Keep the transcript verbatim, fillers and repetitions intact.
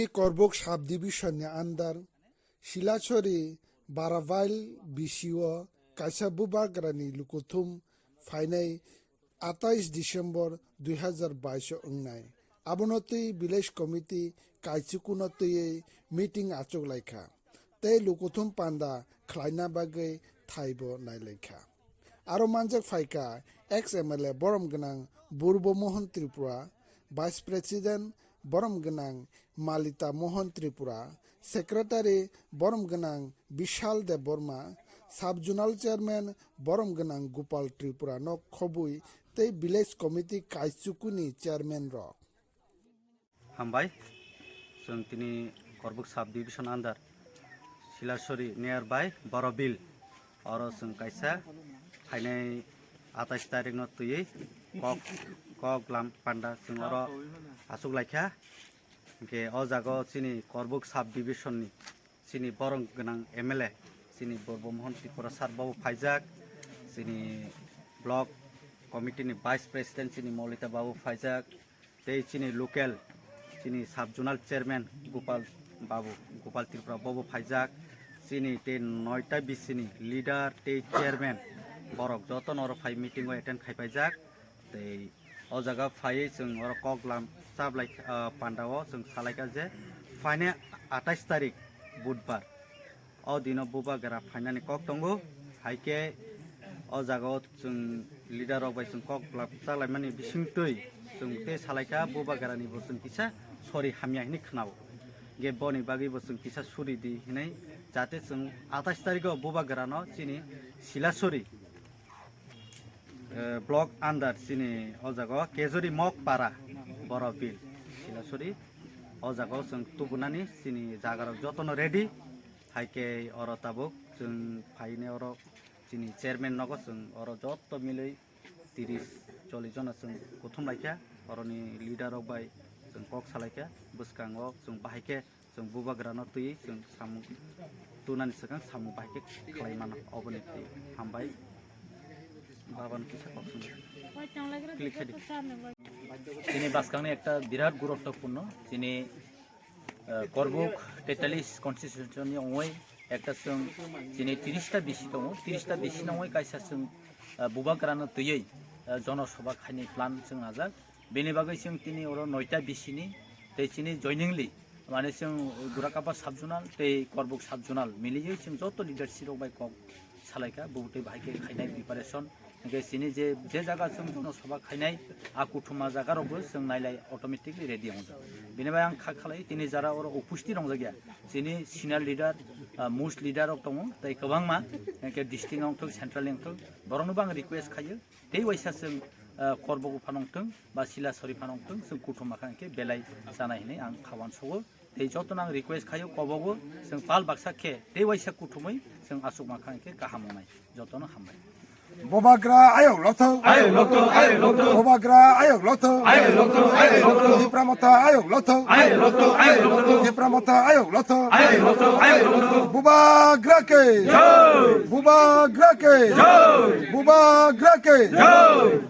Korbuk subdivision ni under Silachori Barabail B C o kaisa bubagrani lukuthum phainai atais December dui hazar bais o wngnai. Abono twi village committee kaichukuno twiwi meeting achuk laikha tei lukuthum panda khlaina bagwi thaibo nailaikha. Aro manjak phaikha ex M L A borom gwnang Burbo Mohan Tripura, Vice President borom gwnang Malita Mohan Tripura, Secretary borom gwnang Bishal Debbarma, Sub Zonal Chairman borom gwnang Gopal Tripura no khobwi tei Village Committee kaichukuni Chairman rok. Hambai, chwng tini Korbuk Sub Division under Silasori nearby Borobil. Oro chwng kaisa phainai atais tarikno twiwi kok, kok lam panda chwng oro achuk laikha. Hinkhe o jaga o chini Korbuk Sub Division ni chini borom gwnang M L A, chini Burbo Mohan Tripura sir babu phaijak, chini block committee ni vice president chini Molita babu phaijak, tei chini local, chini sub zonal chairman Gopal babu, Gopal Tripura bobo phaijak, chini tei noita B C ni leader tei chairman borok jotono oro phai meeting o attend khai paijak. Tei o jaga phaiwi chwng oro kok lam chablai, ah, panda o chwng salaikha je phainai atais tarik Budbar. O dino bubagra phainani kok tongo, hai khe o jaga o chwng leader rok bai chwng kok lam chalaimani bisingtwi chwng tei salaikha bubagrani bo chwng kisa sori hamya hinwi khwnao. Ge boni bagwi bo chwng kisa suri di hinwi jate chwng atais tarik o bubagrano chini Silasori eh, block under chini o jaga o Kejuri Mok Para Borobil Silasori o jaga o chwng tubunani chini jaga rok jotono ready. Hai khe oro tabuk chwng phaini oro chini chairman nogo chwng oro joto milwi tiris chollish jona chwng kuthum laikha, oroni leader rok bai chwng kok salaikha, bwskango chwng bahai khe chwng bubagrano twiwi chwng samung tunani swkang samung bahai khe khlai mano, oboni twi hambai. Babano kisa kok swngo. Click khe di. Chini bwskangni ekta birat guruttopurno, chini, eh, Korbuk tetallis constituency ni ongwi ekta chwng chini tiris ta B C tongo, tiris ta B C ni ongwi kaisa chwng, eh, bubagrano twiwi, eh, jonosabha khaini plan chwng najak. Bini bagwi chwng tini oro noita B C ni tei chini joiningli, mane chwng Gurakapa sub zonal tei Korbuk sub zonal miliwi chwng joto leadership rok bai kok salaikha, bo tei bahai khe khainai preparation. Hingkhe chini je, je jaga chwng jonosabha khainai, a kuthuma jaga rokbo chwng nailai automatically ready wngjak. Bini bai ang kha khalai tini jara oro upusthi rongjakya chini senior leader, ah, most leader rok tongo tei kwbangma, hingkhe district wngthok, central wngthok, borokno bo ang request khaio. Tei waisa chwng, ah, Korbuk phano wngthung ba Silasori phano wngthung, chwng kuthuma kha hwnkhe belai chanai hinwi ang kha uansugo. Tei jotono ang request khaio, kobogo chwng pal baksa khe tei waisa kuthumwi chwng achukma kha hwnkhe kaham wngnai. Jotono hambai. Bubagra ayok lothok. Ayok lothok, ayok lothok. Bubagra ayok lothok. Ayok lothok, ayok lothok. Tipra Motha ayok lothok. Ayok lothok, ayok lothok. Tipra Motha ayok lothok. Ayok lothok, ayok lothok. Bubagra ke. Jai. Bubagra ke. Jai. Bubagra ke. Jai.